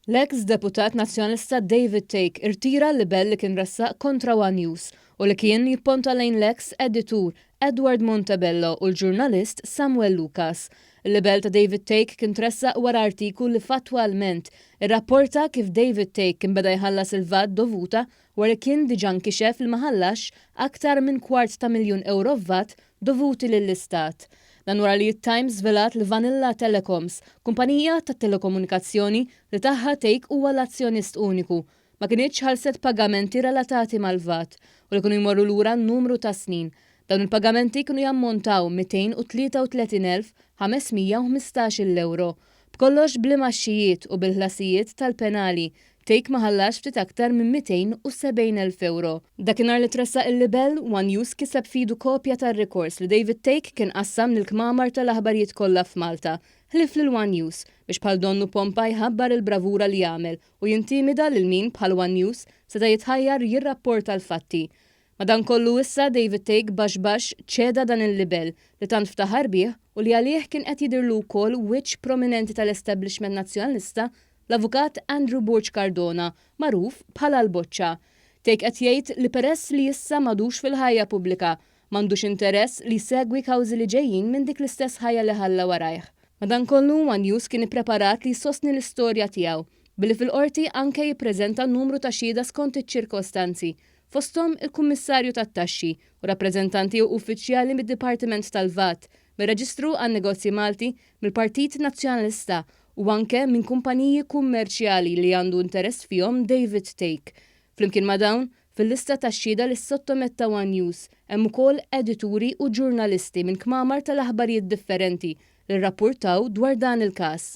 L-eks Deputat Nazzjonalista David Thake irtira l-libell li kien ressaq kontra one News u li kien jipponta lejn l-eks editur Edward Montebello u l-ġurnalist Samuel Lucas. Il-libell ta' David Thake kien tressaq wara artiklu li fattwalment irrapporta kif David Thake kien beda jħallas il-VAT dovuta wara li kien diġà nkixef li ma ħallasx aktar minn kwart ta' miljun ewro f'VAT dovuti lill-Istat. Dan wara li t-Times żvelat li Vanilla Telecoms, kumpanija tat-telekomunikazzjoni li tagħha Thake huwa l-azzjonist uniku, ma kinitx ħallset pagamenti relatati mal-VAT u li kienu jmorru lura numru ta' snin. Dawn il-pagamenti kienu jammontaw 233,515-il ewro. B'kollox bl-imgħaxxijiet u bil-ħlasijiet tal-penali, Thake ma ħallasx ftit aktar minn 270,000 ewro. Dakinhar li tressaq il-libell, one News kiseb f'idu kopja tar-rikors li David Thake kien qassam lill-kmamar tal-aħbarijiet kollha f'Malta, ħlief lil one News, biex bħal donnu pompa jħabbar il-bravura li għamel u jintimida lil min bħal one News seta' jitħajjar jirrapporta l-fatti. Madankollu issa David Thake baxx baxx ċeda dan il-libell li tant ftaħar bih u li għalih kien qed jidhirlu wkoll wiċċ prominenti tal-establishment Nazzjonalista l-Avukat Andrew Borg Cardona, magħruf bħala l-Boċċa. Thake qed jgħid li peress li issa m'għadux fil-ħajja pubblika, m'għandux interess li jsegwi kawżi li ġejjin minn dik l-istess ħajja li ħalla warajh. Madankollu, one News kien ippreparat li jsostni l-istorja tiegħu, billi fil-Qorti anke jippreżenta numru ta' xhieda skont iċ-ċirkostanzi, fosthom il-Kummissarju tat-Taxxi u rappreżentanti u uffiċjali mid-Dipartiment tal-VAT, mir-Reġistru għan-Negozji Malti, mill-Partit Nazzjonalista u anke minn kumpaniji kummerċjali li għandu interess fihom David Thake. Flimkien ma' dawn, fil-lista tax-xhieda li ssottometta one News hemm ukoll edituri u ġurnalisti minn kmamar tal-aħbarijiet differenti li rrappurtaw dwar dan il-każ.